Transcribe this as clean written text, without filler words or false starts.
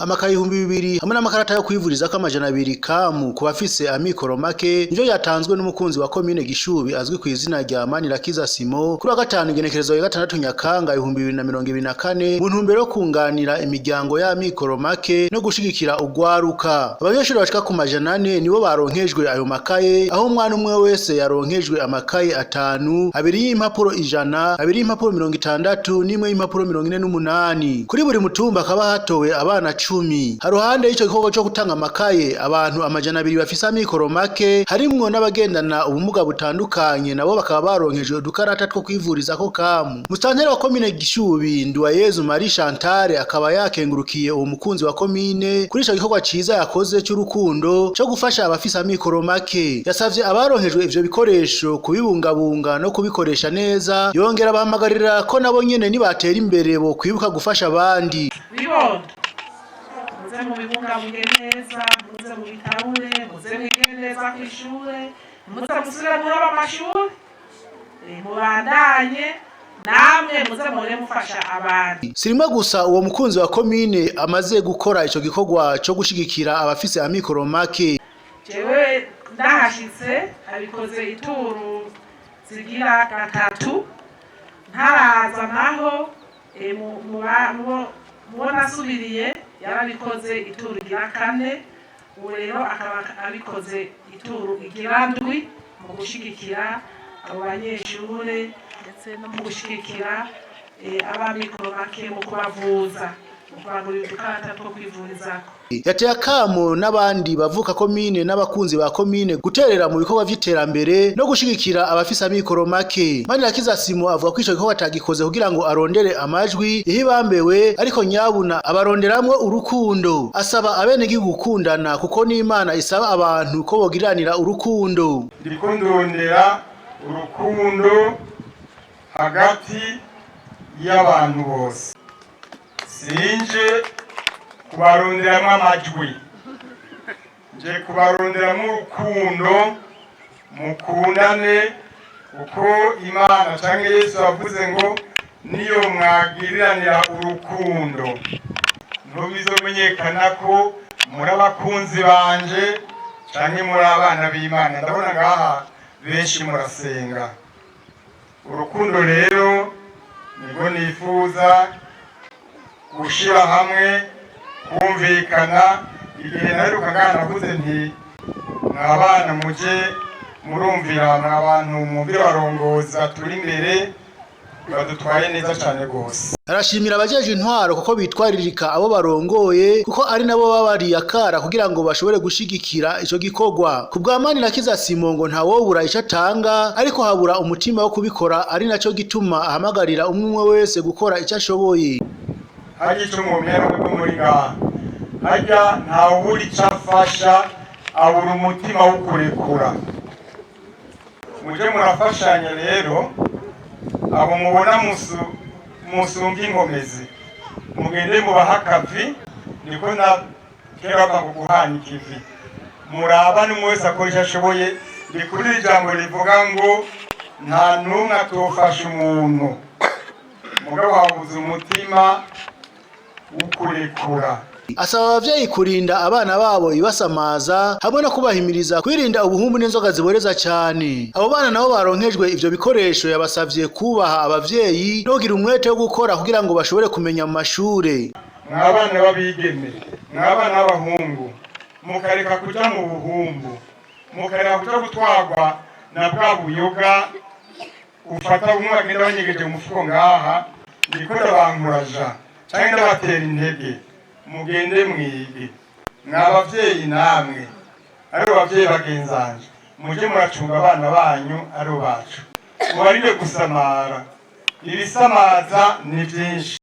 Amakaye 2000 hamwe n'amakarata yo kwivurizako 200 kamu ku bafise amikoro make nivyo yatanzwe n'umukunzi wa komine Gishubi azwi kw'izina rya Manirakiza Simo kuri wa gatanu, igenekerezo ya 6 Nyakanga 2024, mu ntumbero yo kunganira imiryango y'amikoro make no gushigikira ugwaruka. Abanyeshuri bashika ku 400 nibo baronkejwe ayo makaye, aho umwana umwe wese yaronkejwe amakaye atanu: abiri y'impapuro 100, abiri y'impapuro 60 n'imwe y'impapuro 48. Kuri buri mutumba hakaba hatowe abana 10. Haruhande y'ico gikorwa co gutanga amakaye, abantu 200 bafise amikoro make, harimwo n'abagendana ubumuga butandukanye, nabo bakaba baronkejwe udukarata two kwivurizako kamu. Musitanteri wa komine Gishubi, Nduwayezu Marie Chantal, akaba yakengurukiye uwo mukunzi wa komine kuri ico gikorwa ciza yakoze c'urukundo co gufasha abafise amikoro make. Yasavye abaronkejwe ivyo bikoresho kubibungabunga no kubikoresha neza, yongera abahamagarira ko nabo nyene nibatera imbere bo kwibuka gufasha abandi. Bibondo, muze mubibungabunge neza, muze mubitabure, muze mwige neza kw'ishure, muze musubire guheba amashure, mubandanye namwe muze muhore mufasha abandi. Sirimwe gusa uwo mukunzi wa komine amaze gukora ico gikorwa co gushigikira abafise amikoro make. Jewe ndahashitse, abikoze ituru zigira gatatu. Ntaraza naho mubo nasubiriye yarabikoze ituru igira kane. Ubu rero akaba abikoze ituru igira ndwi mu gushigikira abo banyeshure, ndetse no mu gushigikira ab'amikoro make mu kubavuza, mu kubagurira udukarata two kwivurizako. Yateye akamo n'abandi bavuka komine n'abakunzi ba komine guterera mu bikorwa vy'iterambere no gushigikira abafise amikoro make. Manirakiza Simo avuga ko ico gikorwa atagikoze kugira ngo arondere amajwi ihibambewe, ariko nyabuna abaronderamwo urukundo. Asaba abenegihugu gukundana, kuko n'Imana isaba abantu ko bogiriranira urukundo. Ndiko ndondera urukundo hagati y'abantu bose. Sinje kubaronderamwo amajwi, nje kubaronderamwo urukundo. Mukundane, kuko Imana canke Yesu yavuze ngo niyo mwagiriranira urukundo ntubizomenyekana ko muri abakunzi banje canke muri abana b'Imana. Ndabona ngaha benshi murasenga. Urukundo rero nibwo nifuza, gushira hamwe, kumvikana. Igihe naheruka ngaha navuze nti: "Mwabana, muje murumvira, mwa bantu mwumvira barongoza turi imbere, badutwaye neza cane rwose." Arashimira abajejwe intwaro kuko bitwaririka abo barongoye, kuko ari nabo babariye akara kugira ngo bashobore gushigikira ico gikorwa. Ku bwa Manirakiza Simo, ngo ntawobura ico atanga, ariko habura umutima wo kubikora, ari naco gituma ahamagarira umwe umwe wese gukora ico ashoboye. Harya ico mwomenya n'ubwo muri ngaha, harya ntawubura ico afasha, abura umutima wo kurekura. Muje murafashanya rero. Abo mubona musumbye inkomezi, mugende mubahe akavi. Niko na kera bava ngo guhana ikivi. Muraba n'umwe wese akora ico ashoboye. Ndi kuri iri jambo rivuga ngo nta n'umwe atofasha umuntu, mugabo habuze umutima wo kurekura. Asaba abavyeyi kurinda abana babo ibasamaza hamwe no kubahimiriza kwirinda ubuhumbu n'inzoga ziboreza cane. Abo bana nabo baronkejwe ivyo bikoresho, yabasavye kubaha abavyeyi no kugira umwete wo gukora kugira ngo bashobore kumenya mu mashure. Mwabana b'abigeme, mwabana b'abahungu, mukareka kuja mu buhumbu, mukareka kuja gutwarwa na bwa buyoga ufata bumwe bagenda banyegeje mu mufuko ngaha. Ndiko ndabankuraja canke ndabatera intege, mugende mwige. Mwa bavyeyi namwe, ari abavyeyi bagenzanje, muje muracunga abana banyu, ari bacu, mubarinde gusamara. Ibisamaza ni vyinshi.